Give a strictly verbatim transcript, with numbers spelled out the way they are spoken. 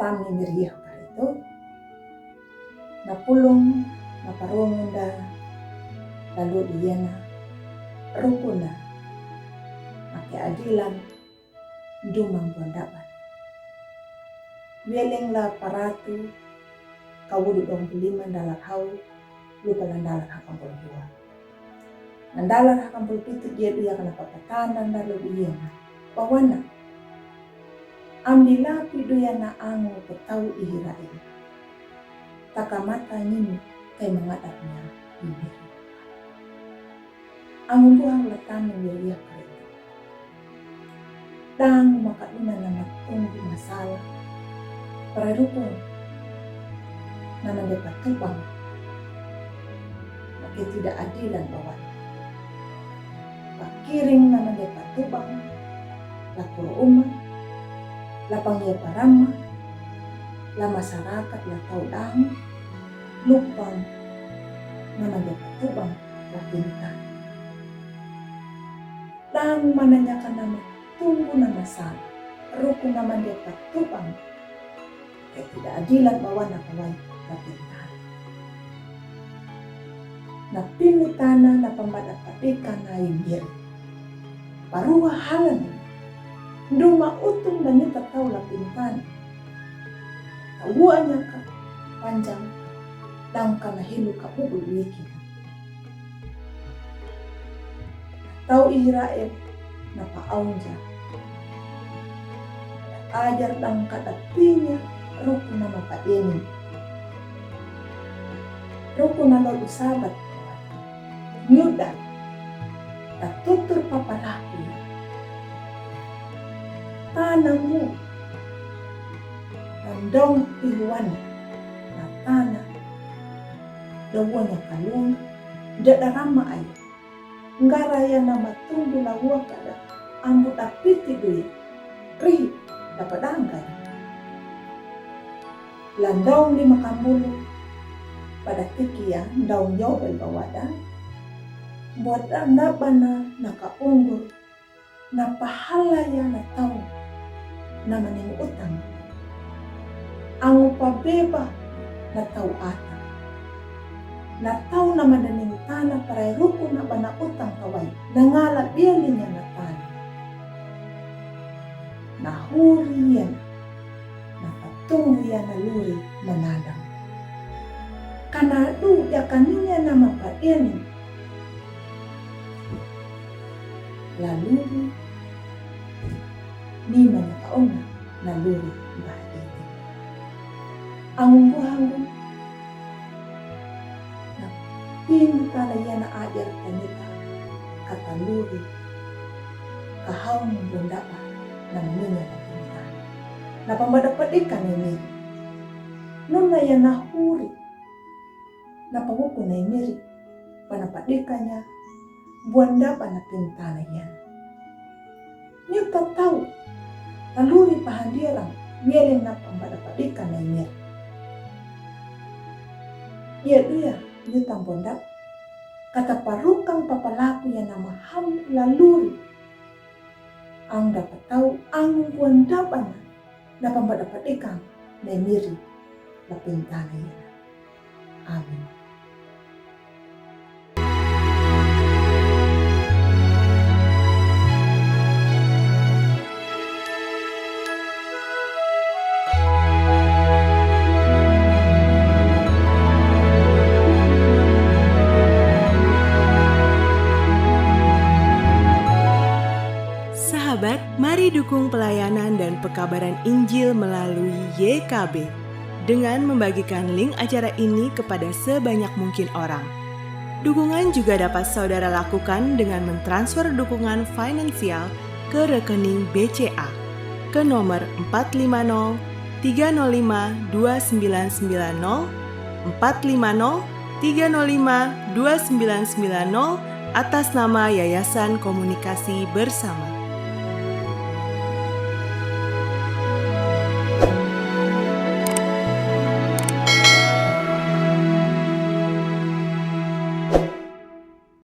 Amni miriah karitu. Na pulung, na parungun da, lalu diana, rukuna, na keadilan, dumang buan daban. Wieleng la paratu, kawudu dong bulima dalar hau, lupa landalar hakam bulbua. Nandalar hakam bulpitu dia duya kana papatana dalu diana. Pawana. Ambi lapi duya na angu petau ihira ini. Takamata ngini kai mangadaknya ini. Angu buhang latan wiria karitu. Dang makaduna na matunggu masalah. Pararukun na mandai patubang. Na ketidakadilan bawan. Pakiring na mandai patubang. La kuru uma. La pangia parama. La masarakat la tau dang. Lupang na mandai patubang. La pinta. Dang mananyakan na matunggu na masalah, rukun na mandai patubang. Ketidakadilan bawan na kawai na pinta. Na pinta na na pambada padika na imir. Parua halan. Duma utung na nyuta tau la pinta. Tawanya ka panjang dang kana hilu ka bubul wiki. Tau Israel na paaunja. Ajar dang kadapinya rukun na mapa ini. Rukun na lodu sabat. Nyuda. Tatutur papalaku. Tanamu. Nandong pihuan. Na tana. Dawanya kalung. Dadarama ayu. Ngaraya na matunggu lahua kada ambu dapiti dui. Rih dapadangkai. Landaung di makambulu. Pada tikia daung yobel bawada. Buat danda bana na kaunggur. Na pahalaya na tau na maning utang. Angu pabeba na tau ata. Na tau na mandaning tana parai ruku na bana utang kawai na ngala bialinya na tana. Na hurian na patungu ya na luri manadang. Kana du ya kaninya na mapa ini. La luri ni mana kaona na luri bah ini. Angunggu hanggu na pinta na yana ajar tanita kata luri kahaung bundapa na minya na pinta. Na pambada padika na ini. Nuna yana huri na pawuku na imiri. Pana padikanya buan dapa na pinta na yana. Nyuta tau na luri pahandirang mielen na pambada padika na imiri. Ia duya nyuta buan dapa kata parukang papalaku yana maham la luri. Ang dapa tau ang buan dapa na na pambada padika na imiri la pinta na yana. Amin. Sahabat, mari dukung pelayanan dan pekabaran Injil melalui Y K B dengan membagikan link acara ini kepada sebanyak mungkin orang. Dukungan juga dapat saudara lakukan dengan mentransfer dukungan finansial ke rekening B C A ke nomor empat lima nol tiga nol lima dua sembilan sembilan nol, empat lima nol tiga nol lima dua sembilan sembilan nol, atas nama Yayasan Komunikasi Bersama.